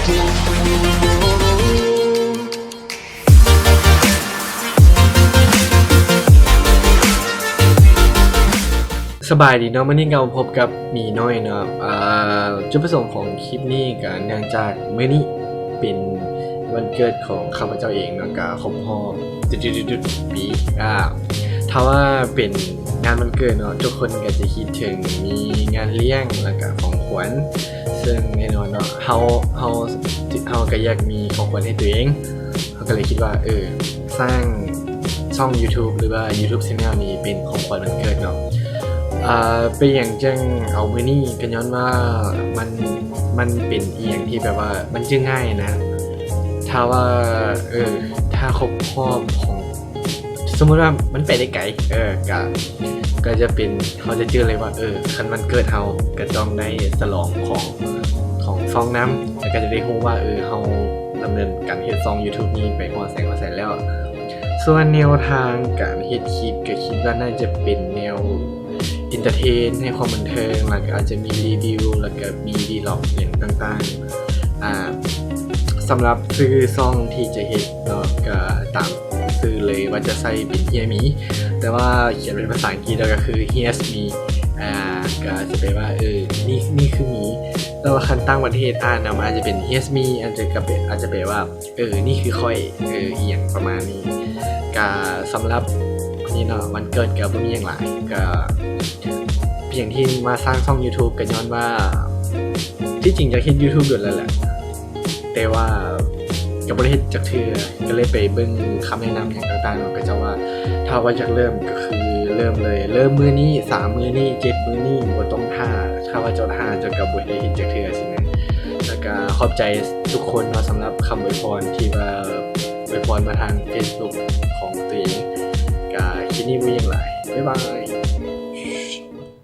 ສະບາຍດີເນາະ, ມື້ນີ້ກໍພົບກັບໝີນ້ອຍເນາະ. ເອີ ຈຸດປະສົງຂອງຄລິບນີ້ກໍເນື່ອງຈາກມື້ນີ້ເປັນວັນເກີດຂອງຂ້າພະເຈົ້າເອງເນາະ, ກໍຄົບຮອບຈຸດໆໆປີ. ອາ ຖ້າວ່າເປັນງານວັນເກີດເນາະ, ທຸກຄົນກໍຈະຄິດເຖິງມີງານລ້ຽງ ແລ້ວກໍຂອງຂວັນ, ເຊິ່ງແນ່ນອນເນາະ ເຮົາ ເຮົາ ເຮົາກໍຢາກມີຂອງຂວັນໃຫ້ຕົວເອງ. ເຮົາກໍເລີຍຄິດວ່າ ເອີ ສ້າງຊ່ອງ YouTube ຫຼືວ່າ YouTube Channel ນີ້ເປັນຂອງຂວັນວັນເກີດເນາະ. ອາ ເປັນຫຍັງຈຶ່ງເອົາມື້ນີ້? ກໍຍ້ອນວ່າມັນ ມັນເປັນອີ່ຫຍັງທີ່ແບບວ່າມັນຈື່ງ່າຍນະ. ຖ້າວ່າ ເອີ ຖ້າຄົບຮອບຂອງ ສົມມຸດວ່າມັນໄປໄດ້ໄກ ເອີ ກະ ກະຈະເປັນ ເຮົາຈະຈື່ເລີຍວ່າ ເອີ ຄັນວັນເກີດເຮົາກະຕ້ອງໄດ້ສະຫຼອງຂອງ ຂອງຊ່ອງນຳ ແລ້ວກະຈະໄດ້ຮູ້ວ່າ ເອີ ເຮົາດຳເນີນການເຮັດຊ່ອງ YouTube ນີ້ໄປຮອດໃສຮອດໃສແລ້ວ. ສ່ວນແນວທາງການເຮັດຄລິບກະຄິດວ່າໜ້າຈະເປັນແນວ ເອັນເຕີເທນ ໃຫ້ຄວາມບັນເທີງ ແລ້ວກະອາດຈະມີຣີວິວ ແລ້ວກະມີວີລັອກຫຍັງຕ່າງໆ. ອາ ສຳລັບຊື່ຊ່ອງທີ່ຈະເຮັດເນາະ ກະຕາມຊື່ເລີຍວ່າຈະໃຊ້ເປັນ Hear Me ແຕ່ວ່າຂຽນເປັນພາສາອັງກິດ ແລ້ວກະຄື Here's Me. ອາ ກະຈະແປວ່າ ເອີ ນີ້ ນີ້ຄືໝີ. ແຕ່ວ່າຄັນຕ່າງປະເທດອ່ານນຳ ອາດຈະເປັນ Here's Me ອາດຈະ ກະເປັນ ອາດຈະແປວ່າ ເອີ ນີ້ຄືຂ້ອຍ ເອີ ອີ່ຫຍັງປະມານນີ້. ກະສຳລັບນີ້ເນາະ ວັນເກີດກະບໍ່ມີຫຍັງຫຼາຍ ກະພຽງທີ່ມາສ້າງຊ່ອງ YouTube ກະຍ້ອນວ່າ ທີ່ຈິງຢາກເຮັດ YouTube ດົນແລ້ວແຫຼະ ແຕ່ວ່າກະບໍ່ໄດ້ເຮັດຈັກເທື່ອ ກະເລີຍໄປເບິ່ງຄຳແນະນຳຫຍັງຕ່າງໆເນາະ. ເຂົາເຈົ້າວ່າ ຖ້າວ່າຢາກເລີ່ມກະຄືເລີ່ມເລີຍ ເລີ່ມມື້ນີ້ ສາມມື້ນີ້ ເຈັດມື້ນີ້ ບໍ່ຕ້ອງຖ້າ. ຖ້າວ່າເຈົ້າຖ້າ ເຈົ້າກະບໍ່ໄດ້ເຮັດຈັກເທື່ອຊີ້ນະ. ແລ້ວກະຂອບໃຈທຸກຄົນເນາະ ສຳລັບຄຳອວຍພອນທີ່ວ່າອວຍພອນມາທາງ Facebook ຂອງຕົວເອງ. ກະຄລິບນີ້ບໍ່ມີຫຍັງຫຼາຍ ບາຍບາຍ.